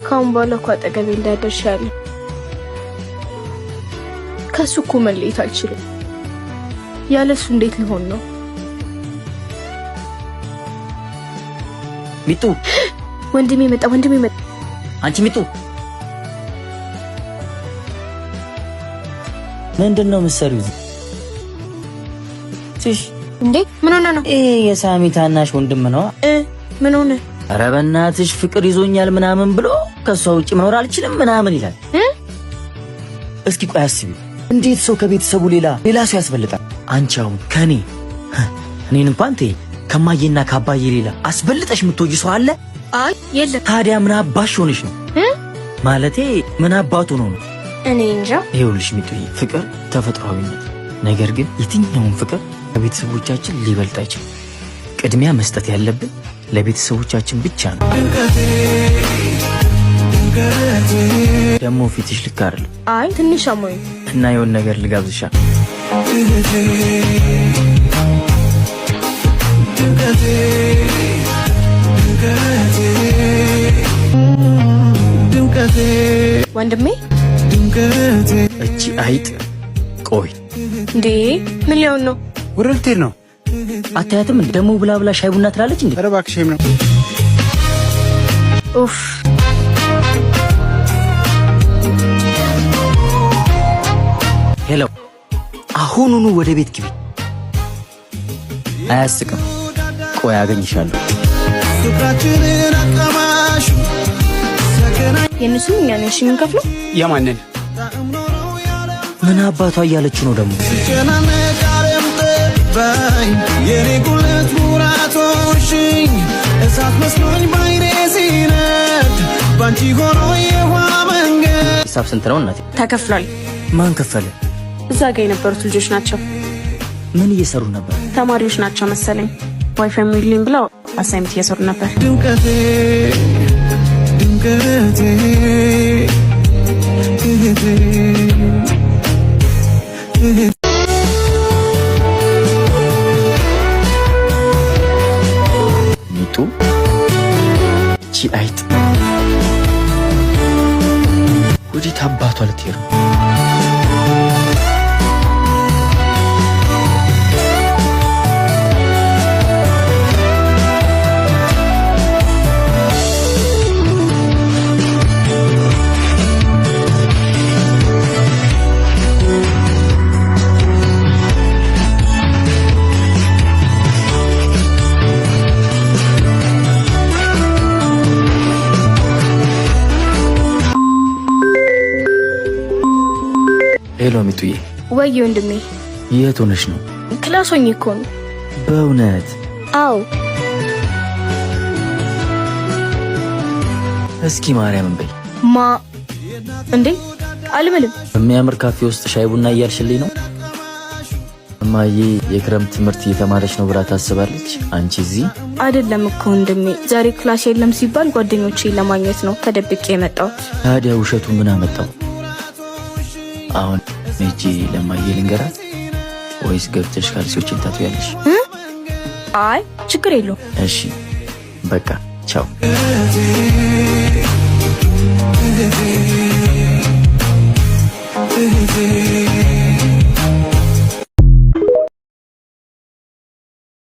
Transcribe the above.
ከአሁን በኋላ እኮ አጠገቤ እንዳደርሽ ያለ ከሱ እኮ መለየት አልችልም። ያለ እሱ እንዴት ሊሆን ነው? ሚጡ፣ ወንድሜ መጣ፣ ወንድሜ መጣ። አንቺ ሚጡ፣ ምንድን ነው የምትሰሪው? ትሽ እንዴ ምን ሆነ ነው? ይሄ የሳሚ ታናሽ ወንድም ነው። ምን ሆነ? ኧረ በእናትሽ ፍቅር ይዞኛል ምናምን ብሎ ከእሷ ውጭ መኖር አልችልም ምናምን ይላል። እስኪ ቆይ አስቢው፣ እንዴት ሰው ከቤተሰቡ ሌላ ሌላ ሰው ያስበልጣል? አንቺ አሁን ከኔ እኔን እንኳን ተይ፣ ከማዬና ከአባዬ ሌላ አስበልጠሽ የምትወጂ ሰው አለ? አይ የለም። ታዲያ ምን አባሽ ሆነሽ ነው? ማለቴ ምን አባቱ ነው ነው? እኔ እንጃ። ይኸውልሽ ሚጡዬ፣ ፍቅር ተፈጥሯዊነት፣ ነገር ግን የትኛውን ፍቅር ከቤተሰቦቻችን ሊበልጥ አይችልም። ቅድሚያ መስጠት ያለብን ለቤተሰቦቻችን ብቻ ነው። ደግሞ ፊትሽ ልክ አይደለም። አይ ትንሽ አሞኝ እና የሆነ ነገር ልጋብዝሻ። ወንድሜ። እቺ አይጥ ቆይ እንዴ ምን ሊሆን ነው? ወደ ልትሄድ ነው? አታያትም እንዴ? ደግሞ ብላ ብላ ሻይ ቡና ትላለች እንዴ? ኧረ እባክሽ shame ነው። ኡፍ Hello፣ አሁኑኑ ወደ ቤት ግቢ። አያስቅም። ቆይ አገኝሻለሁ። የእነሱን እኛ ነን እሺ የምንከፍለው። የማንን? ምን አባቷ እያለች ነው ደግሞ? ሂሳብ ስንት ነው እናቴ? ተከፍሏል። ማን ከፈለ? እዛ ጋ የነበሩት ልጆች ናቸው። ምን እየሰሩ ነበር? ተማሪዎች ናቸው መሰለኝ። ዋይፋይ ሙሉልኝ ብለው assignment እየሰሩ ነበር። ሚጡ፣ እቺ አይጥ ወዴት አባቷ ልትሄድ ነው? Hello ሚጡዬ። ወይ ወንድሜ። የት ሆነሽ ነው? Class ሆኜ እኮ ነው። በእውነት? አዎ። እስኪ ማርያምን በይ። ማ እንዴ አልምልም። በሚያምር ካፌ ውስጥ ሻይ ቡና እያልሽልኝ ነው? እማዬ የክረምት ትምህርት እየተማረች ነው ብላ ታስባለች። አንቺ እዚህ። አይደለም እኮ ወንድሜ፣ ዛሬ class የለም ሲባል ጓደኞቼን ለማግኘት ነው ተደብቄ የመጣሁት። ታዲያ ውሸቱ ምን አመጣው? አሁን ሄጄ ለማዬ ልንገራት ወይስ ገብተሽ ካልሲዎችን ታጥቢያለሽ? አይ ችግር የለውም። እሺ በቃ ቻው።